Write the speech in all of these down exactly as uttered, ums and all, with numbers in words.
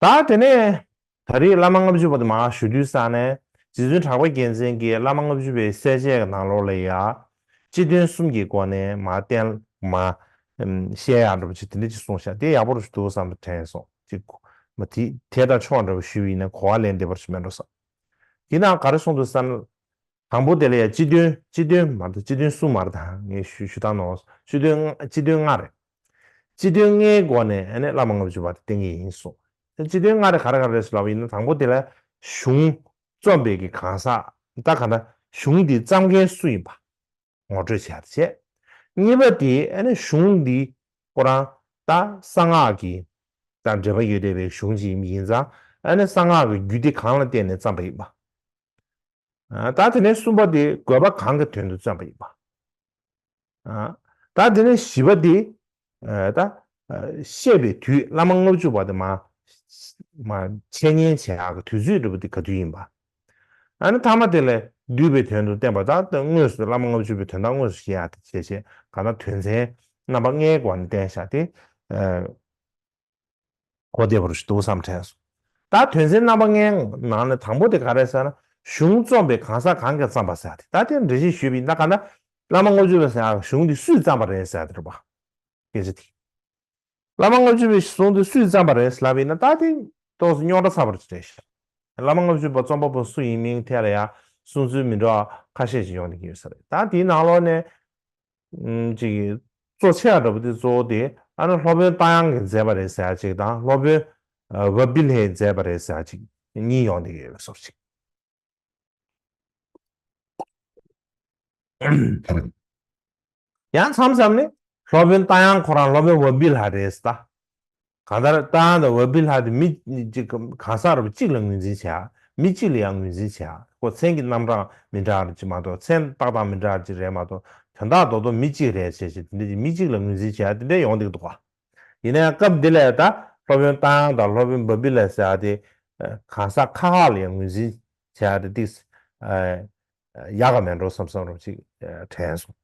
ད་དེ་ནས་ད་རེས་བླ་མ་ལྔ་བཅུ་པ་དེ་མར་ཞུ་དུས་ཙ་ནས་རྗེ་བཙུན་གྲགས་པ་རྒྱལ་མཚན་གྱིས་བླ་མ་ལྔ་བཅུ་པའི་གསལ་བྱེད་ཀྱི་ནང་ལོགས་ལ་ཡ་སྤྱི་དོན་གསུམ་གྱི་སྒོ་ནས་མར་བསྟན། མར་ཨམ་བཤད་ཡག་འདྲ་པོ་ཅིག་དེ་འདྲ་ཅིག་གསུངས་ཤག་དེ་ཡག་པོ་རུ་འདུག་བསམ་པ་དྲན་སོང་ཅིག་མ་དེ་དེ་དང་ཕྱོགས་འདྲ་པོ་ཞུས་པ་ཡིན་ན་གོ་བ་ལེན་བདེ་པོ་ཞིག་མེད་འགྲོ་བསམ། དེ་ནང་ག་རེ་གསུངས་འདུག་ཟེར་ན། དང་པོ་དེ་ལ་ཡ་སྤྱི་དོན་སྤྱི་དོན་མ་རེད། སྤྱི་དོན་གསུམ་མ་རེད། ད་ངས་ཞུ་ཞུ་སྟངས་ནང་སྤྱི་དོན་ལྔ་སྤྱི་དོན་ལྔ་རེད། སྤྱི་དོན་ལྔའི་སྒོ་ནས་ཨ་ནི་བླ་མ་ལྔ་བཅུ་པ་དེ་བསྟན་གྱི་ཡིན་གསུངས། སྤྱི་དོན་ལྔ་རེད། ག་རེ་ག་རེ་རེད་ཟེར་ལབ་པ་ཡིན་ན། དང་པོ་དེ་ལ་གཞུང་རྩོམ་པའི་གི་གང་ཟག་ད་ག་ད་གཞུང་འདི་བརྩམས་མཁན་སུ་ཡིན་པ་ངོ་སྤྲོད་བྱས་བྱས། གཉིས་པ་དེ་ཨ་ནི་གཞུང་འདི་ཁོ་རང་ད་གསང་སྔགས་ཀྱི་དང་འབྲེལ་བ་ཡོད་བསྡད་པའི་གཞུང་ཅིག་ཡིན་ཙང་། ཨ་ནི་གསང་སྔགས་ཀྱི་རྒྱུད་སྡེ་གང་ལ་བརྟེན་ནས་བརྩམས་པ་ཡིན་པ། ཨ་ད་དེ་ནས་གསུམ་པ་དེ་དགོས་པ་གང་གི་དོན་དུ་བརྩམས་པ་ཡིན་པ། ཨ་ད་དེ་ནས་བཞི་པ་དེ་ཨ་ད་ཨ་བཤད་པའི་དུས། བླ་མ་ལྔ་བཅུ་པ་དེ་མར་མར་འཆད་ཉན་བྱེད་ཡག་གི་དུས་ཚོད་འདྲ་པོ་དེ་ག་དུས་ཡིན་པ། ཨ་ནི་ཐ་མ་དེ་ལ་འདུས་པའི་དོན་དུ་བསྟན་པ། ད་དངོས་སུ་བླ་མ་ལྔ་བཅུ་པའི་དོན་དག་དངོས་སུ་བཤད་ཡག་དེ་བྱས་བྱས། གང་ལྟར་དོན་ཚན་རྣམ་པ་ལྔའི་སྒོ་ནས་བསྟན་བཞག་དེ་ཨ་གོ་བདེ་པོ་རུ་ཞིག་འདུག་བསམ་དྲན་སོང་། ད་དོན་ཚན་རྣམ་པ་ལྔའི་ནང་ནས་དང་པོ་དེ་ག་རེ་ཟེར་ན། གཞུང་རྩོམ་པའི་གང་ཟག་གང་གིས་བརྩམས་པ་ཟེར་ཡག་དེ། ད་དེ་འགྲེལ་བཤད་ཞུས་པ་ཡིན་ན། གང་ལྟར་བླ་མ་ལྔ་བཅུ་པས་ཟེར་ཡག་གཞུང་འདི་སུས་བརྩམས་པ་རེད་ཟེར་ཡག་དེ་རེད་པ། སྐད་ཆ་དེ། བླ་མ་ལྔ་བཅུ་པའི་གཞུང་འདི་སུས་བརྩམས་པ་རེད་ལབ་ཡིན་ན། ད་དེ་ཏོག་ཙམ་རྙོག་དྲ་ཚ་པོ་རེད་ཤག་བླ་མ་ལྔ་བཅུ་པ་རྩོམ་པ་པོ་སུ་ཡིན་མིན་ཐད་ལ་ཡང་གསུང་ཚུལ་མི་འདྲ་བ་ཁ་ཤས་ཤིག་ཡོང་བསྡད་ཀྱི་ཡོད་ས་རེད། ད་དེའི་ནང་ལོགས་ནས་ཨམ་ཅིག་གཙོ་ཆེ་བ་འདྲ་པོ་དེ་གཙོ་བོ་དེ་ཨ་ནི་སློབ་དཔོན་རྟ་དབྱངས་ཀྱིས་མཛད་པ་རེད་ཟེར་ཡག་ཅིག་དང་། སློབ་དཔོན་ཨ་བ་བི་ལྷས་མཛད་པ་རེད་ཟེར་ཡག་ཅིག་གཉིས་ཡོང་བསྡད་ཀྱི་ཡོད་པའི་བཟོ་ཅིག་ཡང་མཚམས་མཚམས་ནས་སློབ་དཔོན་རྟ་དབྱངས་ཁོ་རང་སློབ་དཔོན་བ་བི་ལྷ་རེད་ཟེར། ད་གང་ལྟར་རྟ་དབྱངས་དང་བ་བི་ལྷ་དེ་མི་གཅིག་གང་ཟག་རབ་གཅིག་ལ་ངོས་འཛིན་བྱེད་ཡག་མི་གཅིག་ལ་ཡང་ངོས་འཛིན་བྱེད་ཡག་ཁོ་མཚན་གྱི་རྣམ་གྲངས་མི་འདྲ་བ་ཅིག་མ་གཏོགས། མཚན་ཏག་ཏག་མི་འདྲ་བ་ཅིག་རེད་མ་གཏོགས། དོན་དག་རྡོག་རྡོག་མི་གཅིག་རེད་བྱས་བྱས། དེ་འདྲ་ཅིག་མི་གཅིག་ལ་ངོས་འཛིན་བྱེད་ཡག་དེ་འདྲ་ཡོང་བསྡད་འདུག་ག་ཡིན་ན་ཡང་སྐབས་འདི་ལ་ད་སློབ་དཔོན་རྟ་དབྱངས་དང་སློབ་དཔོན་བ་བི་ལྷ་ཟེར་ཡག་དེ་གང་ཟག་ཁག་ཁག་ལ་ཡང་ངོས་འཛིན་བྱེད་ཡག་དེ་ཏིག་ཡག་ག་མེད་འགྲོ་བསམ་བསམ་རོགས་ཅིག་དྲན་སོང་།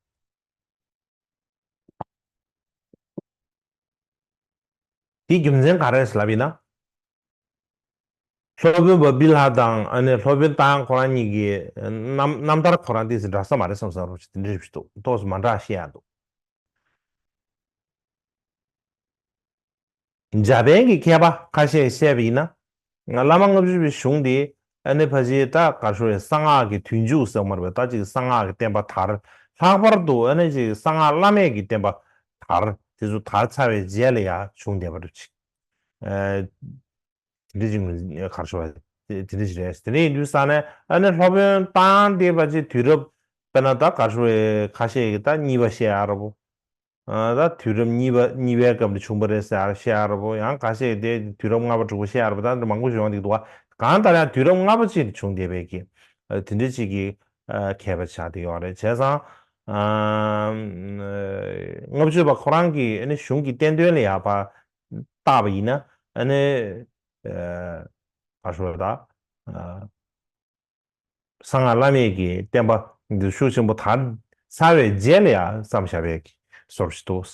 དེའི་རྒྱུ་མཚན་ག་རེ་རེད་ལབ་ཡིན་ན། སློབ་དཔོན་བ་བི་ལྷ་དང་ཨ་ནི་སློབ་དཔོན་རྟ་དབྱངས་ཁོ་རང་གཉིས་ཀྱི་རྣམ་རྣམ་ཐར་ཁོ་རང་ཏིག་ཙམ་འདྲ་ས་མ་རེད་བསམ་བསམ་རོགས་ཅིག་དེ་འདྲ་ཞིག་འདུག་ཏོག་ཙམ་མ་འདྲ་བཤད་ཡག་འདུག་འཇར་པན་གྱི་མཁས་པ་ཁ་ཤས་བཤད་པ་ཡིན་ན། བླ་མ་ལྔ་བཅུ་པའི་གཞུང་འདི་ཨ་ནི་ཕལ་ཆེར་ད་ག་རེ་ཞུ་དགོས་རེད། གསང་སྔགས་ཀྱི་དུས་མཇུག་ཟེར་བ་མ་རེད་པས། ད་ཅིག་གསང་སྔགས་ཀྱི་བསྟན་པ་དར། ལྷག་པར་དུ་ཨ་ནི་ཅིག་གསང་སྔགས་བླ་མེད་ཀྱི་བསྟན་པ་དར། དེ་ཚོ་དར་ཚར་བའི་རྗེས་ལ་ཡང་བྱུང་བསྡད་པ་རེད་ཅིག་ཨ་དེ་འདྲ་ཅིག་ག་རེ་ཞུ་དགོས་རེད། དེ་དེ་འདྲ་ཅིག་རེད། དེ་འདྲ་ཡིན་དུས་ཙ་ནས་ཨ་ནི་སློབ་དཔོན་རྟ་དབྱངས་དེ་ཕལ་ཆེར་དུས་རབས་དཔེར་ན་ད་ག་རེ་ཞུ་དགོས་རེད། ཁ་ཤས་ཀྱིས་ད་གཉིས་པ་བཤད་ཡག་འདྲ་པོ། ཨ་ད་དུས་རབས་གཉིས་པ་གཉིས་པའི་སྐབས་ལ་བྱུང་བ་རེད་ཟེར་བཤད་ཡག་འདྲ་པོ། ཡང་ཁ་ཤས་དེ་དུས་རབས་ལྔ་པ་དྲུག་པ་བཤད་ཡག་འདྲ་པོ། ད་འདི་མང་པོ་ཞིག་ཡོང་བསྡད་འདུག་ག་གང་ལྟར་ཡང་དུས་རབས་ལྔ་པ་ཅིག་ལ་བྱུང་བསྡད་པའི་གི་ཨ་དེ་འདྲ་ཅིག་གི་ཨ་མཁས་པ་ཆགས་བསྡད་ཡོད་རེད། བྱས་ཙང་ཨ་ལྔ་བཅུ་པ་ཁོ་རང་གི་ཨ་ནི་གཞུང་གི་བསྟན་དོན་ལ་ཡག་པ་བལྟས་པ་ཡིན་ན། ཨ་ནི་ཨ་ག་རེ་ཞུ་དགོས་རེད། ད་ཨ་གསང་སྔགས་བླ་མེད་ཀྱི་བསྟན་པ་འདི་ཤུགས་ཆེན་པོ་དར་ཚར་བའི་རྗེས་ལ་ཡང་བརྩམས་བཞག་པའི་བཟོ་འདྲ་ཞིག་འདུག་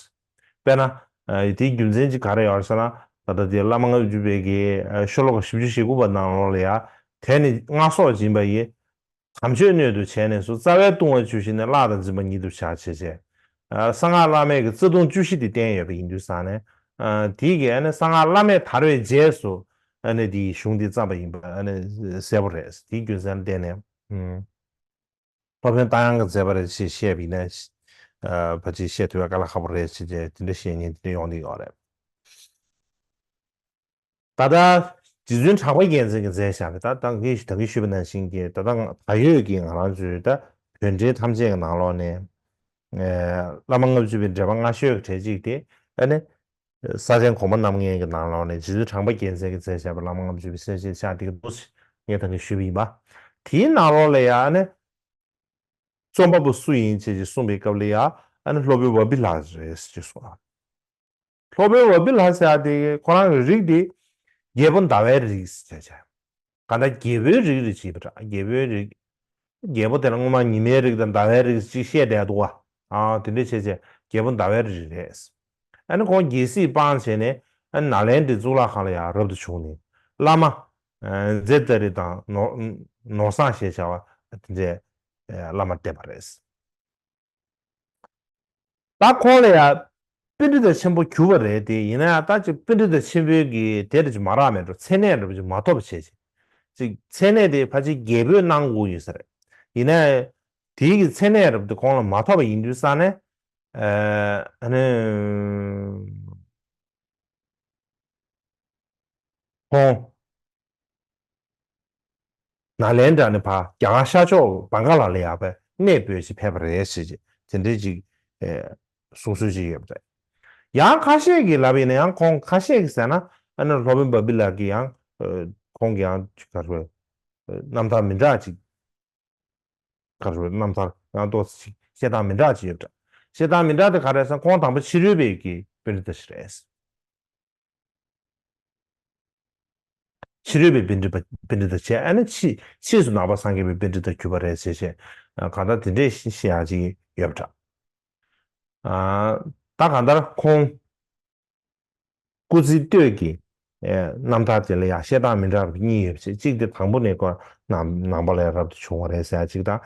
དཔེར་ན། ཨ་དེའི་རྒྱུ་མཚན་ཅིག་ག་རེ་ཡོད་ཟེར་ན། ད་ལྟ་དེ་བླ་མ་ལྔ་བཅུ་པའི་གི་ཨ་ཤོ་ལོ་ཀ་བཞི་བཅུ་ཞེ་དགུ་པ་ནང་ལོགས་ལ་ཡང་། དེ་ནི་སྔགས་སོགས་སྦྱིན་པ་ཡིས། དམ་ཆོས་སྣོད་དུ་བྱས་ནས་སུ། རྩ་བའི་ལྟུང་བ་བཅུ་བཞི་ནི། བརླག་དང་འཛིན་པ་ཉིད་དུ་བྱ། ཞེས་བྱས། ཨ་གསང་སྔགས་བླ་མེད་ཀྱི་རྩ་ལྟུང་བཅུ་བཞི་དེ་བསྟན་ཡོད་པ་ཡིན་དུས་ཙང་ནས། ཨ་དེའི་གི་ཨ་ནི་གསང་སྔགས་བླ་མེད་དར་བའི་རྗེས་སུ། ཨ་ནི་དེའི་གཞུང་འདི་བརྩམས་པ་ཡིན་པ་ཨ་ནི་གསལ་པོ་རེད། དེའི་རྒྱུ་མཚན་ལ་བརྟེན་ནས། ཨུམ། སློབ་དཔོན་རྟ་དབྱངས་ཀྱིས་མཛད་པ་རེད་ཅེས་བཤད་པ་ཡིན་ན། ཨ་ཕལ་ཆེར་བཤད་ཐུབ་པའི་དཀའ་ལས་ཁག་པོ་རེད་ཅེས་བྱས་དེ་འདྲ་བཤད་མཁན་དེ་འདྲ་ཡོང་གི་ཡོད་རེད། ད་ལྟ་རྗེ་བཙུན་གྲགས་པ་རྒྱལ་མཚན་གྱིས་མཛད་བཞག་པའི། ད་ད་གིན་ད་གིན་ཞུས་པ་ནང་བཞིན་གྱི་ད་ལྟ་ད་ཡོད་ཀྱི་ང་རང་ཚོའི་ད་བོད་འགྲེལ་ཐམས་ཅད་ཀྱི་ནང་ལོགས་ནས། ཨ་བླ་མ་ལྔ་བཅུ་པའི་འགྲེལ་པ་སྔ་ཤོས་ཀྱི་གྲས་གཅིག་དེ་ཨ་ནི། ས་ཆེན་གོང་མ་རྣམ་ལྔའི་གི་ནང་ལོགས་ནས་རྗེ་བཙུན་གྲགས་པ་རྒྱལ་མཚན་གྱིས་མཛད་བཞག་པའི་བླ་མ་ལྔ་བཅུ་པའི་གསལ་བྱེད་ཆགས་བསྡད་ཀྱི་འདུག་ངས་ད་གིན་ཞུས་པ་ཡིན་པ། དེའི་ནང་ལོགས་ལ་ཡང་ཨ་ནི། རྩོམ་པ་པོ་སུ་ཡིན་ཅེས་ཀྱི་གསུངས་པའི་སྐབས་ལ་ཡང་ཨ་ནི་སློབ་དཔོན་བ་བི་ལ་རེད་ཅེས་གསུངས། སློབ་དཔོན་བ་བི་ལ་ཟེར་ཡག་དེ་ཁོ་རང་གི་རིགས་དེ་རྒྱལ་པོ་ཟླ་བའི་རིགས་ཟེར་བྱས། གང་ལྟར་རྒྱལ་པོའི་རིགས་རེད་ཅེས་པ་འདྲ། རྒྱལ་པོའི་རིགས། རྒྱལ་པོ་དེ་ལ་སྔོན་མ་ཉི་མའི་རིགས་དང་ཟླ་བའི་རིགས་ཅིག་བཤད་བསྡད་འདུག་ག་ཨ་དེ་འདྲ་བྱས་བྱས་རྒྱལ་པོ་ཟླ་བའི་རིགས་རེད། ཨ་ནི་ཁོང་རྒྱལ་སྲིད་སྤངས་བྱས་ནས་ཨ་ནི་ནཱ་ལེནྡྲའི་གཙུག་ལག་ཁང་ལ་ཡང་རབ་ཏུ་བྱུང་ནས། བླ་མ་ཨ་རྗེ་ཏཱ་རེ་དང་ནོར་ནོར་བཟང་ཞེས་བྱ་བ་དེ་འདྲའི་ཨ་བླ་མ་བསྟེན་པ་རེད། ད་ཁོང་ལ་ཡང་པཎྜི་ཏ་ཆེན་པོ་གྱུར་པ་རེད་དེ། ཡིན་ན་ཡང་ད་ཅིག་པཎྜི་ཏ་ཆེན་པོའི་གི་དེ་འདྲ་ཅིག་མ་རག་མེད་འགྲོ། མཚན་གནས་འདྲ་པོ་ཅིག་མ་ཐོབ་པ་བྱས་ཅིག་ཅིག་མཚན་གནས་དེ་ཕལ་ཆེར་རྒྱལ་པོས་གནང་དགོས་ཡོད་ས་རེད། ཡིན་ན་ཡང་དེའི་གི་མཚན་གནས་འདྲ་པོ་དེ་ཁོང་ལ་མ་ཐོབ་པ་ཡིན་དུས་ཙང་ནས་ཨ་ནི་ཁོང་ནཱ་ལེནྡྲ་ནས་ཕར་རྒྱ་གར་ཤར་ཕྱོགས་བང་ག་ལ་ལ་ཡར་ཕར་གནས་སྤོས་ཤིག་ཕེབས་པ་རེད་ཟེར་ཅིག་དེ་འདྲའི་ཅིག་ཨེ་གསུང་སྲོལ་ཅིག་ཡོད་པ་རེད། ཡང་ཁ་ཤས་ཀྱིས་ལབ་ཡིན་ན་ཡང་ཁོང་ཁ་ཤས་ཀྱིས་ཟེར་ན་ཨ་ནི་སློབ་དཔོན་བྷ་བྷི་ལ་གིས་ཡང་ཨེ་ཁོང་གི་ཡང་ཅིག་ག་རེ་རེད། རྣམ་ཐར་མི་འདྲ་ཅིག་ག་རེ་རེད། རྣམ་ཐར་ཡང་ཏོག་ཙམ་ཅིག་བཤད་སྟངས་མི་འདྲ་ཅིག་ཡོད་པ་རེད། བཤད་སྟངས་མི་འདྲ་དེ་ག་རེ་རེད་ཟེར་ན་ཁོང་དང་པོ་ཕྱི་རོལ་པའི་གི་པཎྜི་ཏ་ཞིག་རེད། ཕྱི་རོལ་པའི་པཎྜི་པ་པཎྜི་ཏ་བྱས། ཨ་ནི་ཕྱིས་ཕྱིས་སུ་ནང་པ་སངས་རྒྱས་པའི་པཎྜི་ཏ་གྱུར་པ་རེད་ཟེར་བྱས། ཨ་གང་ལྟར་དེ་འདྲས་བཤད་ཡག་ཅིག་ཡོད་པ་འདྲ། ཨ་ད་གང་ལྟར་ཁོང་སྐུ་ཚེ་སྟོད་ཀྱི་ཨེ་རྣམ་ཐར་དེ་ལ་ཡང་བཤད་སྟངས་མི་འདྲ་བ་གཉིས་ཡོད་པ་བྱས། གཅིག་དེ་དང་པོ་ནས་ཁོ་ནང་ནང་པ་ལ་ཡང་རབ་ཏུ་བྱུང་བ་རེད་ཟེར་ཡག་གཅིག་དང་།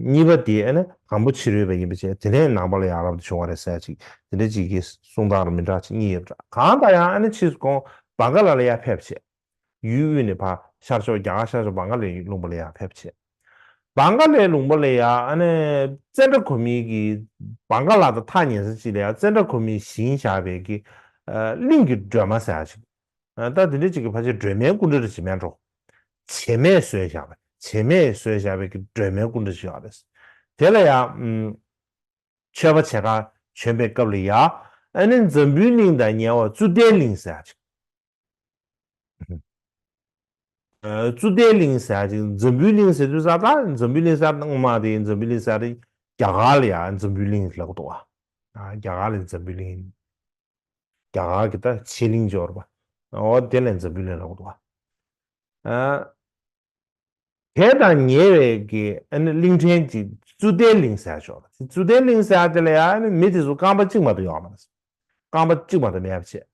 གཉིས་པ་དེ་ཨ་ནི་དང་པོ་ཕྱི་རོལ་པ་ཡིན་པ་བྱས། དེ་ནས་ནང་པ་ལ་ཡང་རབ་ཏུ་བྱུང་བ་རེད་ཟེར་ཡག་གཅིག་དེ་འདྲ་གཅིག་གི་གསུང་སྟངས་ར་མི་འདྲ་ཅིག་གཉིས་ཡོད་པ་འདྲ། གང་ལྟར་ཡང་ཨ་ནི་ཕྱིས་སུ་ཁོང་བང་ག་ལ་ལ་ཡར་ཕེབས་བྱས། ཡུལ་དབུས་ནས་ཕར་ཤར་ཕྱོགས་རྒྱ་གར་ཤར་ཕྱོགས་བང་ག་ལའི་ལུང་པ་ལ་ཡར་ཕེབས་བྱས། བང་ག་ལའི་ལུང་པ་ལ་ཡར་ཨ་ནི་ཙནྡྲ་གོ་མི་གི་བང་ག་ལ་དང་ཐག་ཉེ་ས་ཅིག་ལ་ཡར་ཙནྡྲ་གོ་མིས་བཞེངས་བཞག་པའི་གི་ཨ་གླིང་གི་སྒྲོལ་མ་ཟེར་ཡག་ཅིག་ཨ་ད་དེ་འདྲ་ཅིག་གི་ཕལ་ཆེར་སྒྲོལ་མའི་སྐུ་འདྲ་ཅིག་མེད་འགྲོ། བྱེ་མས་བཟོས་བཞག་པ། བྱེ་མས་བཟོས་བཞག་པའི་གི་སྒྲོལ་མའི་སྐུ་འདྲ་ཅིག་ཡོད་རེད། དེ་ལ་ཡར་ཨམ་མཆོད་པ་བྱེད་གར་བྱོན་པའི་སྐབས་ལ་ཡར་ཨ་ནི་འཛམ་བུའི་གླིང་དང་ཉེ་བ་ཙུ་ཏའི་གླིང་ཟེར་ཡག་ཅིག་ཨ་ཙུ་ཏའི་གླིང་ཟེར་ཡག་ཅིག་འཛམ་བུའི་གླིང་ཟེར་དུས་ཙང་ད་འཛམ་བུའི་གླིང་ཟེར་ཡག་སྔོན་མ་དེ་འཛམ་བུའི་གླིང་ཟེར་ཡག་དེ་རྒྱ་གར་ལ་ཡར་འཛམ་བུའི་གླིང་ལབ་ཀྱི་འདུག་བ། ཨ་རྒྱ་གར་ལ་འཛམ་བུའི་གླིང་། རྒྱ་གར་གྱི་ད་ཕྱེད་གླིང་ཅིག་ཡོད་རེད་པ། འོ་དེ་ལ་འཛམ་བུའི་གླིང་ལབ་ཀྱི་འདུག་བ། ཨ་དེ་དང་ཉེ་བའི་གི་ཨ་ནི་གླིང་ཕྲན་གྱི་ཙུ་ཏའི་གླིང་ཟེར་ཡག་ཅིག་ཡོད་རེད། ཙུ་ཏའི་གླིང་ཟེར་ཡག་དེ་ལ་ཡར་ཨ་ནི་མི་དེ་ཚོ་རྐང་པ་གཅིག་མ་གཏོགས་ཡོད་མ་རེད། རྐང་པ་གཅིག་མ་གཏོགས་མེད་པ་བྱས།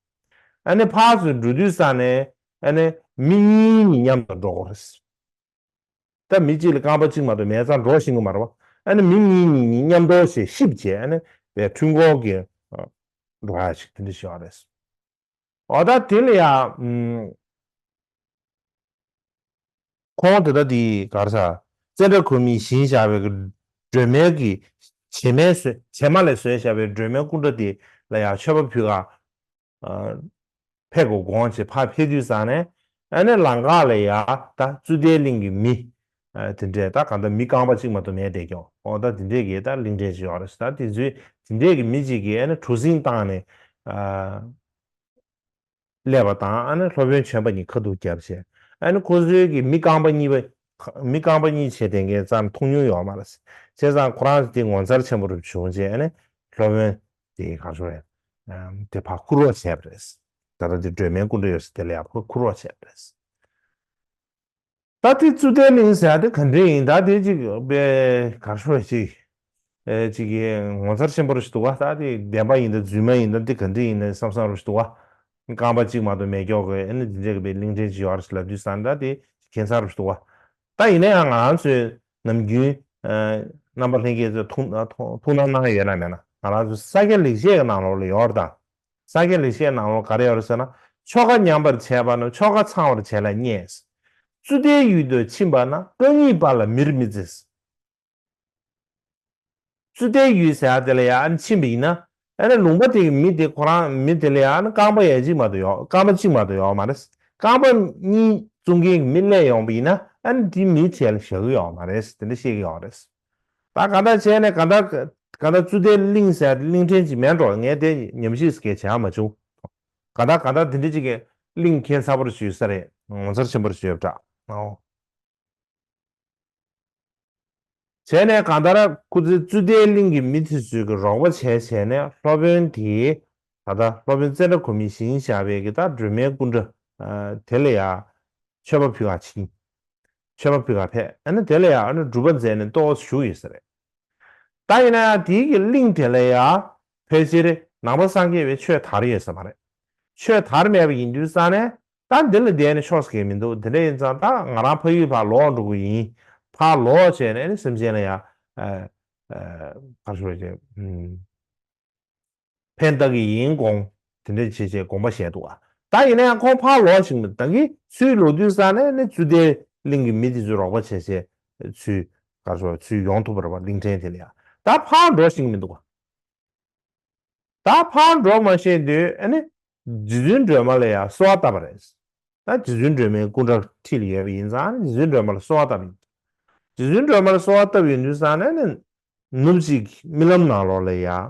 ཨ་ནི་ཕར་ཚུར་འགྲོ་དུས་ཙང་ནས་ཨ་ནི་མི་གཉིས་གཉིས་མཉམ་དུ་འགྲོ་དགོས་རེད། ད་མི་གཅིག་ལ་རྐང་པ་གཅིག་མ་གཏོགས་མེད་ཙང་འགྲོ་ཤེས་ཀྱི་མ་རེད་པ། ཨ་ནི་མི་གཉིས་གཉིས་གཉིས་མཉམ་དུ་ཞེས་གཤིབ་བྱས། ཨ་ནི་བའི་འཁྲུལ་འཁོར་གྱི་འགྲོ་ཡག་ཅིག་དེ་འདྲ་ཞིག་ཡོད་རེད། འོ་ད་དེ་ལ་ཡང་ཁོང་དེ་ད་དེ་ག་རེ་ཟ། ཙནྡྲ་གོ་མིས་བཞེངས་བཞག་པའི་གི་སྒྲོལ་མའི་གི་བྱེ་མའི་བཟོས་བྱེ་མ་ལས་བཟོས་བཞག་པའི་སྒྲོལ་མའི་སྐུ་འདྲ་དེ་ལ་ཡང་མཆོད་པ་ཕུལ་ག་ཨ་ཕེབས་དགོས་དགོངས་བྱས་ཕར་ཕེབས་དུས་ཙང་ནས་ཨ་ནི་ལམ་ཁ་ལ་ཡ་ད་ཙུ་ཏའི་གླིང་གི་མི་ཨ་དེ་འདྲས་ད་གང་ལྟར་མི་རྐང་པ་གཅིག་མ་གཏོགས་མེད་བསྡད་ཀྱོག་འོ་ད་དེ་འདྲས་ཀྱི་ད་གླིང་ཕྲན་ཅིག་ཡོད་རེད། ད་དེ་ཚོའི་དེ་འདྲས་ཀྱི་མི་གཅིག་གིས་ཨ་ནི་གྲུ་གཟིངས་བཏང་ནས་ཨ་སླེབས་པ་དང་། ཨ་ནི་སློབ་དཔོན་བྱོན་པ་གཉིས་ཁ་ཐུག་བརྒྱབ་བྱས། ཨ་ནི་ཁོ་ཚོའི་གི་མི་རྐང་པ་གཉིས་པ་མི་རྐང་པ་གཉིས་བྱས་བསྡད་མཁན་ཙམ་མཐོང་མྱོང་ཡོད་མ་རེད། བྱས་ཙང་ཁོ་རང་དེ་ངོ་མཚར་ཆེན་པོ་རུ་བྱུང་བྱས། ཨ་ནི་སློབ་དཔོན་དེ་ག་ཚོད་རེད། ཨམ་དེ་ཕར་བཀུར་རོགས་བྱས་པ་རེད། ད་ལྟ་དེ་སྒྲོལ་མའི་སྐུ་འདྲ་ཡོད་ས་དེ་ལ་ཡང་ཁོས་བཀུར་རོགས་བྱས་པ་རེད། ད་དེ་ཙུ་ཏའི་གླིང་ཟེར་ཡག་དེ་ག་འདྲ་ཡིན། ད་དེ་ཅིག་པའི་ག་ཚོད་ཅིག་ཨེ་ཅིག་གི་ངོ་མཚར་ཆེན་པོ་རུ་ཞིག་འདུག་ག་ད་དེ་བདེན་པ་ཡིན་ད་རྫུན་མ་ཡིན་ད་དེ་ག་འདྲ་ཡིན་ན་བསམ་བསམ་རུ་ཞིག་འདུག་ག་རྐང་པ་གཅིག་མ་གཏོགས་མེད་ཀྱོག་གི་ཨ་ནི་དེ་འདྲ་གི་པའི་གླིང་ཕྲན་ཅིག་ཡོད་རེད་ལབ་དུས་ཙང་ད་དེ་ཁྱད་མཚར་རུ་ཞིག་འདུག་ག་ད་ཡིན་ན་ཡང་ང་རང་ཚོའི་ནམ་རྒྱུན་ཨ་རྣམ་པ་ལྷན་རྒྱས་ཚོས་ཐུགས་ཐུགས་སྣང་གནང་ཡོད་ན་མེད་ན། ང་རང་ཚོ་ས་སྐྱ་ལེགས་བཤད་ཀྱི་ནང་ལོགས་ལ་ཡོད་རེད་ད། ས་སྐྱ་ལེགས་བཤད་ནང་ལོགས་ག་རེ་ཡོད་རེད་ཟེར་ན། ཆོ་ག་ཉམས་པར་བྱས་པ་རྣམས་ཆོ་ག་ཚང་བར་བྱས་ལ་བརྙས། ཙུ་ཏའི་ཡུལ་དུ་ཕྱིན་པ་ན་རྐང་གཉིས་པ་ལ་མིར་མི་བརྩི། ཙུ་ཏའི་ཡུལ་ཟེར་ཡག་དེ་ལ་ཡང་ཕྱིན་པ་ཡིན་ན། ཨ་ནི་ལུང་པ་དེ་གི་མི་དེ་ཁོ་རང་མི་དེ་ལ་ཡང་ཨ་ནི་རྐང་པ་ཡང་གཅིག་མ་གཏོགས་ཡོད། རྐང་པ་གཅིག་མ་གཏོགས་ཡོད་མ་རེད། རྐང་པ་གཉིས་བཙུགས་མཁན་གྱི་མི་སླེབས་ཡོང་པ་ཡིན་ན། ཨ་ནི་དེ་མི་དེ་ལ་བཞག་གི་ཡོད་མ་རེད། དེ་འདྲ་བཤད་ཀྱི་ཡོད་རེད། ད་ག་འདྲ་བྱས་ནས་ག་འདྲ་ག་འདྲ་ཙུ་ཏའི་གླིང་ཟེར་གླིང་ཕྲན་ཅིག་མེད་འགྲོ། ངས་དེ་ཉམས་ཞིབ་ཟེར་མཁན་བྱས་མ་བྱུང་། ག་འདྲ་ག་འདྲ་དེ་འདྲ་ཅིག་གི་གླིང་ཁྱད་མཚར་པོ་རུ་ཞིག་ཡོད་ས་རེད། ངོ་མཚར་ཆེན་པོ་རུ་ཞིག་ཡོད་པ་འདྲ། ཨོ། བྱས་ནས་གང་ལྟར་ཁོ་ཚོས་ཙུ་ཏའི་གླིང་གི་མི་དེ་ཚོས་ཀྱི་རོགས་པ་བྱས་བྱས་ནས་སློབ་དཔོན་དེས་ད་ལྟ་སློབ་དཔོན་ཙནྡྲ་གོ་མིས་བཞེངས་བཞག་པའི་གི་ད་སྒྲོལ་མའི་སྐུ་འདྲ་དེ་ལ་ཡང་མཆོད་པ་ཕུལ་ག་ཕྱིན། མཆོད་པ་ཕུལ་ག་ཕེབས། ཨ་ནི་དེ་ལ་ཡང་ཨ་ནི་སྒྲུབ་པ་མཛད་ནས་ཏོག་ཙམ་བཞུགས་ཡོད་ས་རེད། ད་ཡིན་ན་ཡང་དེའི་གི་གླིང་དེ་ལ་ཡང་ཕལ་ཆེར་ནང་པ་སངས་རྒྱས་པའི་ཆོས་དར་ཡོད་ས་མ་རེད། ཆོས་དར་མེད་པ་ཡིན་དུས་ཙང་ནས་ ད་འདི་ལ་བསྡད་ནས་ཆོག་ས་གང་མི་འདུག་དེ་འདྲ་ཡིན་ཙང་ད་ང་རང་ཕ་ཡུལ་ཕར་ལོག་འགྲོ་གི་ཡིན། ཕར་ལོག་བྱས་ནས་ཨ་ནི་སེམས་ཅན་ལ་ཡ་ཨ་ཨ་ག་རེ་ཞུ་དགོས་རེད། ཕན་བཏགས་ཀྱི་ཡིན་དགོངས། དེ་འདྲ་བྱས་བྱས་དགོངས་པ་བཞེས་འདུག་ད་ཡིན་ན་ཡང་ཁོང་ཕར་ལོག་ཞིག་མི་ད་གི་ཚུར་ལོག་དུས་ཙང་ནས་ནི་ཙུ་ཏའི་གླིང་གི་མི་དེ་ཚོས་རོགས་པ་བྱས་བྱས་ཚུར་ག་རེ་ཞུ་ཚུར་ཡོང་ཐུབ་པ་རེད་པ། གླིང་ཕྲན་དེ་ལ་ཡ་ད་ཕར་འགྲོ་ཞིག་མི་འདུག་ད་ཕར་འགྲོ་མ་ཤེས་དུས་ཨ་ནི་རྗེ་བཙུན་སྒྲོལ་མ་ལ་ཡ་གསོལ་བ་བཏབ་པ་རེད། ད་རྗེ་བཙུན་སྒྲོལ་མའི་སྐུ་འདྲ་ཁྲིད་ལ་ཡོད་པ་ཡིན་ཙང་ནི་རྗེ་བཙུན་སྒྲོལ་མ་ལ་གསོལ་བ་བཏབ་ཡིན། རྗེ་བཙུན་སྒྲོལ་མ་ལ་གསོལ་བ་བཏབ་ཡོང་དུས་ཙང་ནས་ནི་ནུབ་གཅིག་རྨི་ལམ་ནང་ལོགས་ལ་ཡ། ཨ།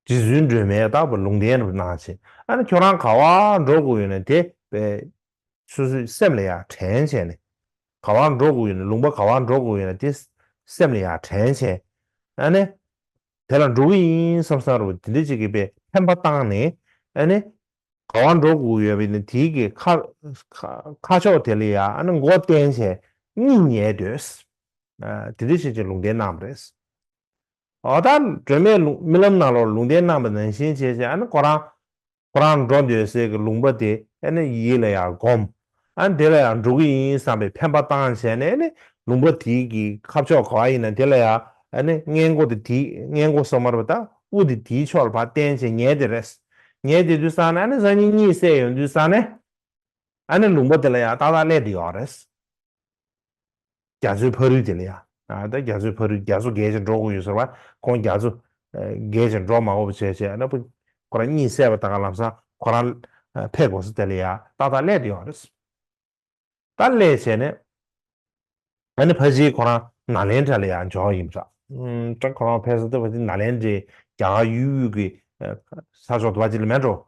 རྗེ་བཙུན་སྒྲོལ་མས་ད་བུ་ལུང་བསྟན་རུ་གནང་བྱས། ཨ་ནི་ཁྱོད་རང་ག་བར་འགྲོ་དགོས་ཡོད་ན་དེ་བས་སོ་སོའི་སེམས་ལ་ཡ་དྲན་བྱས་ནས། ག་བར་འགྲོ་དགོས་ཡོད་ན་ལུང་པ་ག་བར་འགྲོ་དགོས་ཡོད་ན་དེ་སེམས་ལ་ཡ་དྲན་བྱས། ཨ་ནི་དེ་ལ་འགྲོ་གི་ཡིན་བསམ་བསམ་རུ་དེ་འདྲ་ཅིག་གིས་བས་འཕེན་པ་བཏང་ནས། ཨ་ནི། ག་བར་འགྲོ་དགོས་ཡོད་པ་ཡིན་ན་དེའི་གི་ཁ་ཁ་ཁ་ཕྱོགས་དེ་ལ་ཡ་ཨ་ནི་མགོ་བསྟན་བྱས་གཉིད་ཉལ་སྡོད། ཨ་དེ་འདྲ་བྱས་བྱས་ལུང་བསྟན་གནང་བ་རེད། འོ་ད་སྒྲོལ་མས་ལུང་རྨི་ལམ་ནང་ལོགས་ལུང་བསྟན་གནང་པ་ནང་བཞིན་བྱས་བྱས་ཨ་ནི་ཁོ་རང་ཁོ་རང་འགྲོ་འདོད་སའི་གི་ལུང་པ་དེ་ཨ་ནི་ཡིད་ལ་ཡ་སྒོམ། ཨ་ནི་དེ་ལ་ཡ་འགྲོ་གི་ཡིན་བསམ་པའི་འཕེན་པ་བཏང་བྱས་ནས་ཨ་ནི་ལུང་པ་དེའི་གི་ཁ་ཕྱོགས་ག་བ་ཡིན་ན་དེ་ལ་ཡ་ཨ་ནི་སྔས་མགོ་དེ་དེའི་སྔས་མགོ་སོ་མར་བ་ད་དབུ་དེ་དེའི་ཕྱོགས་ལ་ཕར་བསྟན་བྱས་ཉལ་དེ་རེད། ཉལ་དེ་དུས་ཙང་ནས་ཨ་ནི་སང་ཉིན་གཉིད་སད་ཡོང་དུས་ཙང་ནས་ཨ་ནི་ལུང་པ་དེ་ལ་ཡ་ཏག་ཏག་སླེབས་དེ་ཡོད་རེད། རྒྱ་མཚོའི་ཕ་རོལ་དེ་ལ་ཡ། ཨ་ད་རྒྱ་མཚོའི་ཕ་རོལ་རྒྱ་མཚོ་བརྒལ་ཅིང་འགྲོ་དགོས་ཡོད་ཟེར་བ་ཁོང་རྒྱ་མཚོ་བརྒལ་ཅིང་འགྲོ་མ་དགོས་པ་བྱས་བྱས་ཨ་ནི་ཁོ་རང་གཉིད་སད་པ་ད་ག་ལམ་སང་ཁོ་རང་ཕེབས་དགོས་ས་དེ་ལ་ཡ་ཏག་ཏག་སླེབས་དེ་ཡོད་རེད། ད་སླེབས་བྱས་ནས། ཨ་ནི་ཕལ་ཆེར་ཁོ་རང་ནཱ་ལེནྡྲ་ལ་ཡང་འབྱོར་ཡིན་པ་འདྲ། ཨུམ། ད་ཁོ་རང་ཕེབས་ས་དེ་ཕལ་ཆེར་ནཱ་ལེནྡྲའི་རྒྱ་གར་ཡུལ་དབུས་ཀྱི་ས་ཕྱོགས་དུ་བ་ཅིག་ལ་མེད་འགྲོ།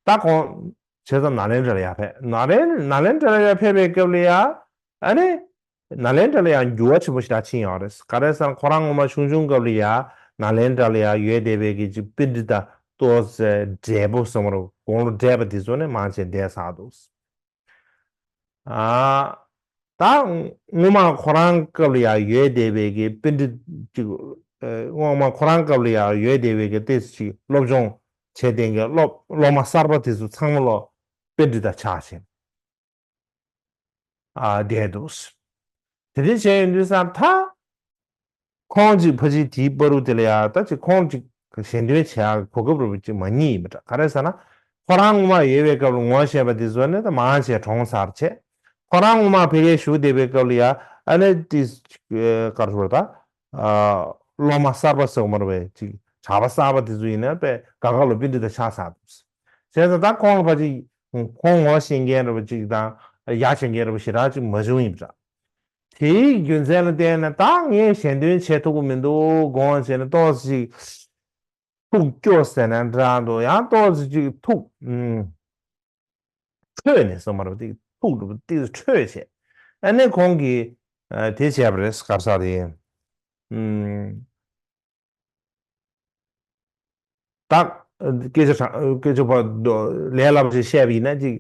ད་ཁོང་བྱས་ཙང་ནཱ་ལེནྡྲ་ལ་ཡར་ཕེབས། ནཱ་ལེན་ནཱ་ལེནྡྲ་ལ་ཡར་ཕེབས་པའི་སྐབས་ལ་ཡ། ཨ་ནི་ནཱ་ལེནྡྲ་ལ་ཡང་འགྱུར་བ་ཆེན་པོ་ཞིག་ཕྱིན་ཡོད་རེད། ག་རེ་ཟེར་ན་ཁོ་རང་སྔོན་མ་ཆུང་ཆུང་སྐབས་ལ་ཡ་ནཱ་ལེནྡྲ་ལ་ཡ་ཡོད་བསྡད་པའི་གི་ཅིག་པཎྜི་ཏ་ཏོག་ཙམ་བགྲེས་པོ་ཟེར་མ་རེད། དགུང་ལོ་བགྲེས་པ་དེ་ཚོ་ནས་མང་ཆེ་བསྡད་ཚར་འདུག་ཨ། ད་སྔོན་མ་ཁོ་རང་སྐབས་ལ་ཡང་ཡོད་བསྡད་པའི་གི་པཎྜི་ཏ་ཅིག་ཨ། སྔོན་མ་ཁོ་རང་སྐབས་ལ་ཡང་ཡོད་བསྡད་པའི་གི་ཏོག་ཙམ་ཅིག་སློབ་སྦྱོང་བྱས་བསྡད་མཁན་སློབ་སློབ་མ་གསར་པ་དེ་ཚོ་ཚང་མ་ལོ་པཎྜི་ཏ་ཆགས་ཤིང་། ཨ། བསྡད་འདུག་དེ་འདྲ་བྱས་ཡོང་དུས་ཙང་ད། ཁོང་གཅིག་ཕལ་ཆེར་དེའི་བར་དུ་དེ་ལ་ཡ་ད་ཅིག་ཁོང་གཅིག་ཞལ་འདོན་བྱེད་ཡག་གོ་སྐབས་རེད་པ་ཅིག་མ་རྙེད་ཡིན་པ་འདྲ། ག་རེ་ཟེར་ན། ཁོ་རང་སྔོན་མ་ཡོད་པའི་སྐབས་ལ་ངོ་ཤེས་པ་དེ་ཚོ་ནི་ད་མང་ཆེ་གྲོངས་ཚར་བྱས། ཁོ་རང་སྔོན་མ་ཕ་གིར་བཞུགས་བསྡད་པའི་སྐབས་ལ་ཡ་ཨ་ནི་ཏི་ག་རེ་ཟེར་ད། སློབ་མ་གསར་པ་ཟེར་དགོས་མ་རེད་པས་ཅིག་གྲྭ་པ་གསར་པ་དེ་ཚོ་ཡིན་ན་དཔེ་དགའ་དགའ་ལོ་པཎྜི་ཏ་ཆགས་ཚར་འདུག་བྱས་ཙང་ད་ཁོང་ལ་ཕལ་ཆེར་ཁོང་ངོ་ཤེས་མཁན་རེད་པ་ཅིག་དང་ཡ་བྱེད་མཁན་རེད་པ་ཞེ་དྲག་ཅིག་མ་བྱུང་ཡིན་པ་འདྲ། དེའི་རྒྱུ་མཚན་ལ་བརྟེན་ནས་ད་ངས་ཞལ་འདོན་བྱེད་ཐུབ་ཀྱི་མི་འདུག་དགོངས་བྱས་ནས་ཏོག་ཙམ་ཅིག་ཐུགས་སྐྱོ་ཟེར་ན་འདྲ་འདུག་ཡང་ཏོག་ཙམ་ཅིག་ཐུགས་ཨུམ། ཁྲོས་ནས་སོང་མ་རེད་པ། དེ་ཐུགས་འདྲ་པོ་ཏོག་ཙམ་ཁྲོས་བྱས། ཨ་ནི་ཁོང་གིས་ཨ། དེ་བྱས་པ་རེད། ག་རེ་ཟེར་དེ། ཨུམ། ད་སྐད་ཆ་དྲང་སྐད་ཆ་ཕར་ལས་སླ་པོ་ཞིག་བཤད་པ་ཡིན་ན་ཅིག་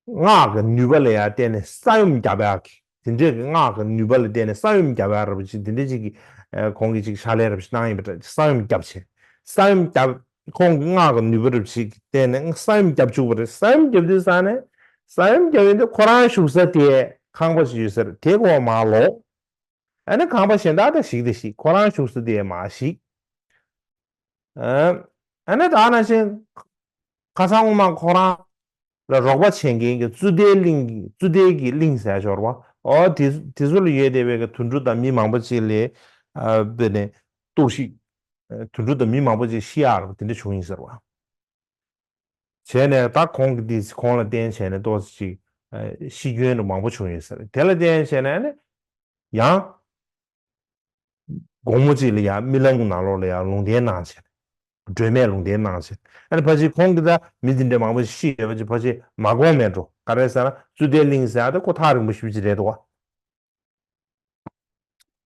སྔགས་ཀྱི་ནུས་པ་ལ་ཡང་བརྟེན་ནས་ས་ཡོམ་བརྒྱབ་ཡག་གི་དེ་འདྲས་ཀྱི་སྔགས་ཀྱི་ནུས་པ་ལ་བརྟེན་ནས་ས་ཡོམ་བརྒྱབ་ཡག་རེད་པ་ཅིག་དེ་འདྲས་ཅིག་གི་ཨ། ཁོང་གིས་ཅིག་ཕྱག་ལས་རེ་ཞིག་གནང་ཡིན་པ་འདྲ། ས་ཡོམ་བརྒྱབ་བྱས། ས་ཡོམ་བརྒྱབ། ཁོང་གི་སྔགས་ཀྱི་ནུས་པ་རེ་ཞིག་བརྟེན་ནས་ས་ཡོམ་བརྒྱབ་བཅུག་པ་རེད། ས་ཡོམ་བརྒྱབ་དུས་ཙང་ནས་ས་ཡོམ་བརྒྱབ་ཡོང་དུས་ཁོ་རང་བཞུགས་ས་དེ་ཁང་པ་ཞིག་ཡོད་ས་རེད། དེ་གོ་མར་ལོག་ཨ་ནི་ཁང་པ་གཞན་དག་དང་ཞིག་དང་ཞིག་ཁོ་རང་བཞུགས་ས་དེ་མར་ཞིག་ཨ་ནི་ད་ནང་བཞིན་ཁ་སང་སྔོན་མ་ཁོ་རང་ལ་རོགས་པ་བྱེད་མཁན་གྱི་ཙུ་ཏའི་གླིང་གི་ཙུ་ཏའི་གི་གླིང་ཟེར་ཞོར་བ། ཨོ་དེ་དེ་ཚོ་ལ་ཡོད་བསྡད་པའི་གི་དུད་འགྲོ་དང་མི་མང་པོ་ཅིག་ལ་ཨ། དཔེར་ན་གཏོར་བཤིག་དུད་འགྲོ་དང་མི་མང་པོ་ཅིག་ཤི་ཡག་རེད་པ་དེ་འདྲ་བྱུང་ཡིན་ཟེར་བ། བྱས་ནས་ད་ཁོང་གིས་འདི་ཁོང་ལ་བརྟེན་བྱས་ནས་ཏོག་ཙམ་ཅིག་ཤི་སྐྱོན་རུ་མང་པོ་བྱུང་ཡོད་ཟེར། དེ་ལ་བརྟེན་བྱས་ནས་ནི་ཡང་དགོང་མོ་གཅིག་ལ་ཡང་རྨི་ལམ་གྱི་ནང་ལོགས་ལ་ཡང་ལུང་བསྟན་གནང་བྱས། སྒྲོལ་མས་ལུང་བསྟན་གནང་བྱས། ཨ་ནི་ཕལ་ཆེར་ཁོང་གིས་ད་མི་འདི་འདྲ་མང་པོ་ཞིག་ཤི་ཡོད་པ་ཅིག་ཕལ་ཆེར་མ་དགོངས་མེད་འགྲོ། ག་རེ་ཟེར་ན་ཙུ་ཏའི་གླིང་ཟེར་ཡག་དེ་ཁོ་ཐག་རིང་པོ་ཞེ་པོ་ཅིག་རེད་འདུག་བ།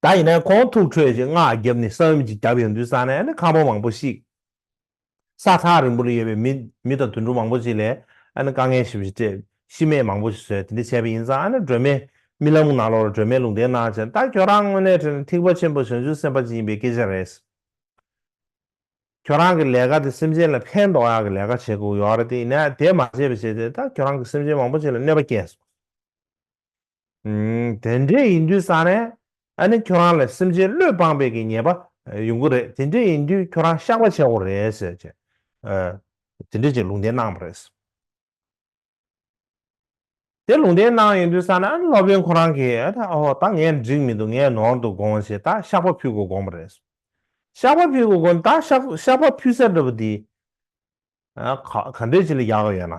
ད་ཡིན་ན་ཁོང་ཐུགས་ཁྲོས་ཀྱིས་སྔགས་བརྒྱབ་ནས་ས་ཡོམ་ཅིག་བརྒྱབ་ཡོང་དུས་ཙང་ནས་ཨ་ནི་ཁང་པ་མང་པོ་བཤིག་ས་ཐག་རིང་པོ་ལ་ཡོད་པའི་མི་མི་དང་དུད་འགྲོ་མང་པོ་ཅིག་ལ་ཨ་ནི་དཀའ་ངལ་ཞེ་པོ་ཅིག་སྤྲད། ཤི་རྨས་མང་པོ་ཞིག་བཟོས། དེ་འདྲ་བྱས་པ་ཡིན་ཙང་ཨ་ནི་སྒྲོལ་མས་རྨི་ལམ་གྱི་ནང་ལོགས་ལ་སྒྲོལ་མས་ལུང་བསྟན་གནང་བྱས། ད་ཁྱོད་རང་དངོས་གནས་དྲན་ན་ཐེག་པ་ཆེན་པོ་བྱང་ཆུབ་སེམས་དཔའ་ཅིག་ཡིན་པའི་སྐད་ཆ་རེད། ཁྱོད་རང་གི་ལས་ཀ་དེ་སེམས་ཅན་ལ་ཕན་འདོགས་ཡག་གི་ལས་ཀ་བྱེད་དགོས་ཡོད་རེད། དེ་ཡིན་ན་དེ་མ་བྱས་པ་བྱས་ཏེ་ད་ཁྱོད་རང་གི་སེམས་ཅན་མང་པོ་ཅིག་ལ་གནོད་པ་སྐྱེལ་སོང་། ཨུམ། དེ་འདྲས་ཡིན་དུས་ཙང་ནས་ཨ་ནི་ཁྱོད་རང་ལ་སེམས་ཅན་བློས་སྤངས་པའི་གི་ཉེས་པ་ཡོང་གི་རེད། དེ་འདྲས་ཡིན་དུས་ཁྱོད་རང་བཤགས་པ་བྱེད་དགོས་རེད་ཟེར་བྱས། ཨ། དེ་འདྲས་ཅིག་ལུང་བསྟན་གནང་བ་རེད། དེ་ལུང་བསྟན་གནང་ཡོང་དུས་ཙང་ནས་ཨ་ནི་སློབ་དཔོན་ཁོ་རང་གིས་ཨ་ད་ཨོ་ད་ངས་འགྲིག་མི་འདུག་ངས་ནོར་འདུག་དགོངས་བྱས་ད་བཤགས་པ་ཕུལ་དགོས་དགོངས་པ་རེད། བཤགས་པ་ཕུལ་དགོས་དགོངས་ད་བཤགས་བཤགས་པ་ཕུལ་ས་འདྲ་པོ་འདི། ཨ་ག་ག་འདྲས་ཅིག་ལ་ཡག་ཡོད་ན།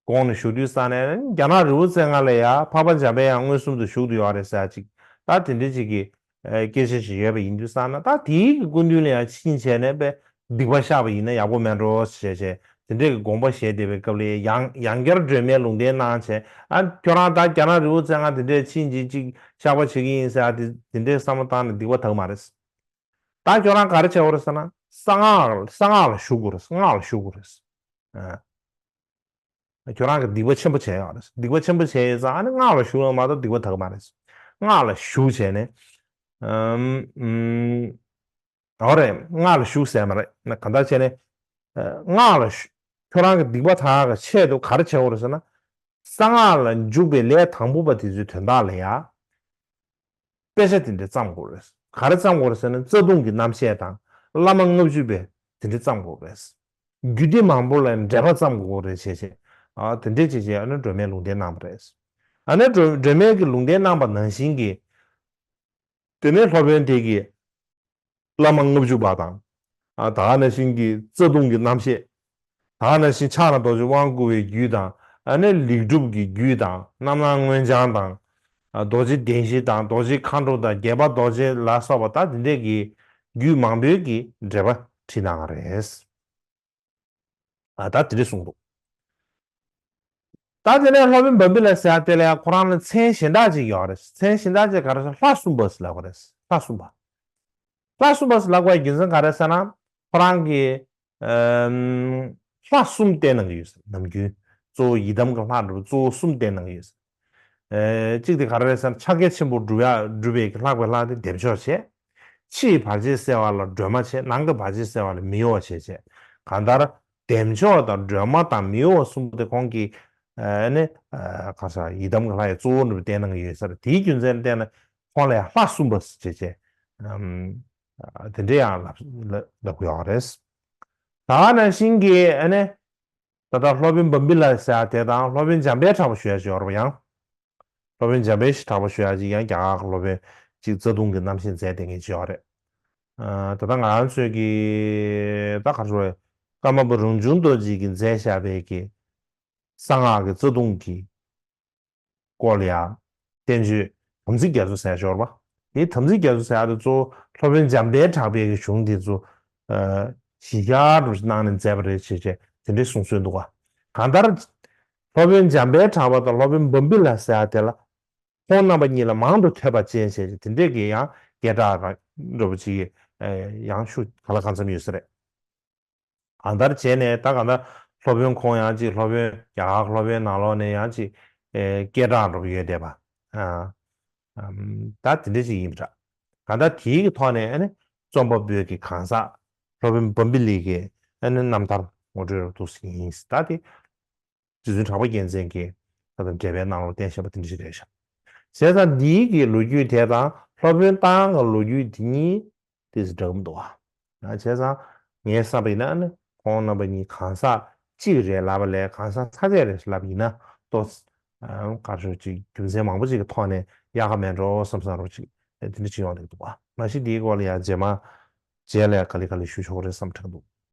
དགོངས་ནས་བཞུགས་དུས་ཙང་ནས་རྒྱ་ནག་རི་བོ་རྩེ་ལྔ་ལ་ཡ་འཕགས་པ་འཇམ་དཔལ་དབྱངས་མངོན་སུམ་དུ་བཞུགས་བསྡད་ཡོད་རེད་ཟེར་ཅིག་ད་དེ་འདྲས་ཅིག་གི་ཨ་སྐད་ཆ་ཞིག་ཡོད་པ་ཡིན་དུས་ཙང་ན་ད་དེའི་གི་སྐུ་མདུན་ལ་ཡང་ཕྱིན་བྱས་ནས་པས་སྡིག་པ་བཤགས་པ་ཡིན་ན་ཡག་པོ་མེད་འགྲོ་ཞེས་བྱས་དེ་འདྲས་ཀྱི་དགོངས་པ་བཞེས་བསྡད་པའི་སྐབས་ལ་ཡང་ཡང་བསྐྱར་སྒྲོལ་མའི་ལུང་བསྟན་གནང་བྱས་ཨ་ཁྱོད་རང་ད་རྒྱ་ནག་རི་བོ་རྩེ་ལྔ་དེ་འདྲས་ཕྱིན་ཅིག་ཅིག་བཤགས་པ་བྱེད་ཀྱི་ཡིན་ཟེར་ཨ་དེ་དེ་འདྲས་བསམ་བློ་བཏང་ནས་སྡིག་པ་དག་མ་རེད། ད་ཁྱོད་རང་ག་རེ་བྱེད་དགོས་རེད་ཟེར་ན་གསང་སྔགས་གསང་སྔགས་ལ་ཞུགས་དགོས་རེད། གསང་སྔགས་ལ་ཞུགས་དགོས་རེད། ཨ། ཁྱོད་རང་གིས་སྡིག་པ་ཆེན་པོ་བྱས་ཡོད་རེད། སྡིག་པ་ཆེན་པོ་བྱས་ཡོད་ཙང་ཨ་ནི་སྔགས་ལ་ཞུགས་ཡོད་མ་གཏོགས་སྡིག་པ་དག་མ་རེད། སྔགས་ལ་ཞུགས་བྱས་ནས། ཨམ། ཨམ། འོ་རེད། སྔགས་ལ་ཞུགས་ཟེར་མ་རེད། ན་གང་ལྟར་བྱས་ནས། ཨ། སྔགས་ལ་ཞུ། ཁྱོད་རང་གི་སྡིག་པ་དག་གི་ཆེད་དུ་ག་རེ་བྱེད་དགོས་རེད་ཟེར་ན། གསང་སྔགས་ལ་འཇུག་པའི་ལས་དང་པོ་པ་དེ་ཚོའི་དོན་དག་ལ་ཡ། དཔེ་ཆ་དེ་འདྲ་བརྩམ་དགོས་རེད། ག་རེ་བརྩམ་དགོས་རེད་ཟེར་ན་རྩ་ལྟུང་གི་རྣམ་བཤད་དང་བླ་མ་ལྔ་བཅུ་པའི་དེ་འདྲ་བརྩམ་དགོས་རེད། རྒྱུད་སྡེ་མང་པོ་ལ་འགྲེལ་པ་བརྩམ་དགོས་རེད་བྱས་བྱས། ཨ་དེ་འདྲས་བྱས་བྱས་ཨ་ནི་སྒྲོལ་མའི་ལུང་བསྟན་གནང་བ་རེད། ཨ་ནི་སྒྲོལ་སྒྲོལ་མས་ཀྱི་ལུང་བསྟན་གནང་པ་ནང་བཞིན་གྱི། དེ་ནས་སློབ་དཔོན་དེ་གིས་བླ་མ་ལྔ་བཅུ་པ་དང་། ཨ་ད་ག་ནང་བཞིན་གྱི་རྩ་ལྟུང་གི་རྣམ་བཤད། ད་ག་ནང་བཞིན་ཕྱག་ན་རྡོ་རྗེ་དབང་བསྐུར་བའི་རྒྱུད་དང་ཨ་ནི་ལེགས་གྲུབ་ཀྱི་རྒྱུད་དང་རྣམ་སྣང་མངོན་བྱང་དང་། ཨ་རྡོ་རྗེ་གདན་བཞི་དང་རྡོ་རྗེ་མཁའ་འགྲོ་དང་རྒྱས་པ་རྡོ་རྗེ་ལ་སོགས་པ་ད་དེ་འདྲས་ཀྱི་རྒྱུད་མང་པོའི་གི་འགྲེལ་པ་བྲིས་གནང་བ་རེད། ཨ་ད་དེ་འདྲས་གསུངས་འདུག་ད་དེ་ནས་སློབ་དཔོན་འབམ་པི་ལ་ཟེར་ཡ་དེ་ལ་ཡང་ཁོ་རང་ལ་མཚན་གཞན་དག་ཅིག་ཡོད་རེད། མཚན་གཞན་དག་ཅིག་ག་རེ་ཟེར་ལྷ་གསུམ་པ་ཟེར་ལབ་པ་རེད། ལྷ་གསུམ་པ། ལྷ་གསུམ་པ་ཟེར་ལབ་པའི་རྒྱུ་མཚན་ག་རེ་ཟེར་ན་ཁོ་རང་གིས་ཨམ། ལྷ་གསུམ་བསྟན་གནང་གི་ཡོད་ཟེར། ནམ་རྒྱུན་གཙོ་བོ་ཡི་དམ་གྱི་ལྷ་འདྲ་བོ་གཙོ་བོ་གསུམ་བསྟན་གནང་གི་ཡོད་ཟེར། ཨེ། གཅིག་དེ་ག་རེ་རེད་ཟེར་ན་ཕྱག་རྒྱ་ཆེན་པོ་སྒྲུབ་ཡ་སྒྲུབ་པའི་ལྷག་པའི་ལྷ་དེ་བདེ་མཆོག་བྱས། ཕྱི་ཡི་བར་ཆད་སེལ་བ་ལ་སྒྲོལ་མ་བྱས། ནང་གི་བར་ཆད་སེལ་བ་ལ་མི་གཡོ་བ་བྱས་བྱས། གང་ལྟར་བདེ་མཆོག་དང་སྒྲོལ་མ་དང་མི་གཡོ་བ་གསུམ་པོ་དེ་ཁོང་གིས་ཨ་ནི་ཨ་ག་ས་ཡི་དམ་གྱི་ལྷ་ཡི་གཙོ་བོ་འདྲ་བོ་བསྟན་གནང་གི་ཡོད་ས་རེད། དེའི་རྒྱུ་མཚན་བསྟན་ན་ཁོང་ལ་ཡང་ལྷ་གསུམ་པ་བྱས་བྱས། ཨམ། དེ་འདྲ་ཡང་ལབ་ལབ་ལབ་གི་ཡོད་རེད། ད་ནང་བཞིན་གྱི་ཨ་ནི། ད་ལྟ་སློབ་དཔོན་འབམ་པི་ལ་ཟེར་ཡ་དེ་དང་སློབ་དཔོན་འཇམ་དཔལ་གྲགས་པ་ཞུ་ཡ་ཅིག་ཡོད་རེད་པ། ཡང་སློབ་དཔོན་འཇམ་དཔལ་ཞེས་གྲགས་པ་ཞུ་ཡ་ཅིག་ཡང་རྒྱ་གར་གྱི་སློབ་དཔོན་ཅིག་རྩ་ལྟུང་གི་རྣམ་བཤད་མཛད་བསྡད་མཁན་ཅིག་ཡོད་རེད། ཨ། ད་ལྟ་ང་རང་ཚོས་ཀྱི་ད་ག་རེ་ཟེར་དགོས་རེད། ཀརྨ་པ་རང་བྱུང་རྡོ་རྗེ་གིས་མཛད་བཞག་པའི་གི་གསང་སྔགས་ཀྱི་རྩ་ལྟུང་གི་སྐོར་ལ་ཡང་བསྟན་བཅོས་དམ་ཚིག་རྒྱ་མཚོ་ཟེར་ཞོར་བ། དེའི་དམ་ཚིག་རྒྱ་མཚོ་ཟེར་ཡ་དེ་གཙོ་བོ་སློབ་དཔོན་འཇམ་དཔལ་གྲགས་པའི་གི་གཞུང་དེ་ཚོ་ཨ་གཞི་བཞག་རུ་གནང་ནས་མཛད་པ་རེད་ཅེས་བྱས་དེ་འདྲའི་གསུང་སྲོལ་འདུག་ག་གང་ལྟར་སློབ་དཔོན་འཇམ་དཔལ་གྲགས་པ་དང་སློབ་དཔོན་འབུམ་པི་ལ་ཟེར་ཡ་དེ་ལ་ཁོང་རྣམ་པ་གཉིས་ལ་མང་དུ་ཐོས་པ་ཅན་ཞེས་བྱས་དེ་འདྲས་ཀྱི་ཡང་སྐད་གྲགས་ར་འདྲ་པོ་ཅིག་ཡང་ཤུགས་ག་ལ་གང་འཚམ་ཡོད་ས་རེད། གང་ལྟར་བྱས་ནས་ད་གང་ལྟར་སློབ་དཔོན་ཁོང་ཡང་ཅིག་སློབ་དཔོན་རྒྱ་གར་སློབ་དཔོན་ནང་ལོགས་ནས་ཡང་ཅིག་ཨེ་སྐད་གྲགས་འདྲ་པོ་ཡོད་བསྡད་པ། ཨ་ཨམ་ད་དེ་འདྲ་ཅིག་ཡིན་པ་འདྲ། གང་ལྟར་དེའི་གི་ཐོག་ནས་ཨ་ནི་རྩོམ་པ་པོའི་གི་གང་ཟག་སློབ་དཔོན་འབུམ་པི་ལི་གི་ཨ་ནི་རྣམ་ཐར་ངོ་སྤྲོད་རུ་འདུག་ཟིན་ཡིན་ད་དེ། རྗེ་བཙུན་གྲགས་པ་རྒྱལ་མཚན་གྱིས་ད་ལྟ་འགྲེལ་པའི་ནང་ལ་བསྟན་བཞག་པ་དེ་འདྲ་ཞིག་རེད་ཤག་བྱས་ཙང་འདིའི་གི་ལོ་རྒྱུས་དེ་དང་སློབ་དཔོན་རྟ་དབང་གི་ལོ་རྒྱུས་དེ་གཉིས་ཏོག་ཙམ་འདྲ་གི་མི་འདུག་བ། ཡང་བྱས་ཙང་ངས་བསམ་པ་ཡིན་ན་ནི་ཁོང་རྣམ་པ་གཉིས་གང་ཟག་གཅིག་རེད་ལབ་པ་ལས་གང་ཟག་ཚ་ཚད་རེད་ལབ་ཡིན་ན་ཏོག་ཙམ་ག་རེ་ཞུ་ཅིག་རྒྱུ་མཚན་མང་པོ་ཅིག་གི་ཐོག་ནས་ཡག་ག་མེད་འགྲོ་བསམ་བསམ་འདྲ་པོ་ཅིག་དེ་འདྲ་ཅིག་ཡོང་བསྡད་འདུག་བ། མ་གཞི་འདིའི་སྐོར་ལ་ཡང་རྗེས་མ་རྗེས་ལ་ཡང་ག་ལེ་ག་ལེ་ཞུ་ཆོག་གི་རེད་བསམ་དྲན་འདུག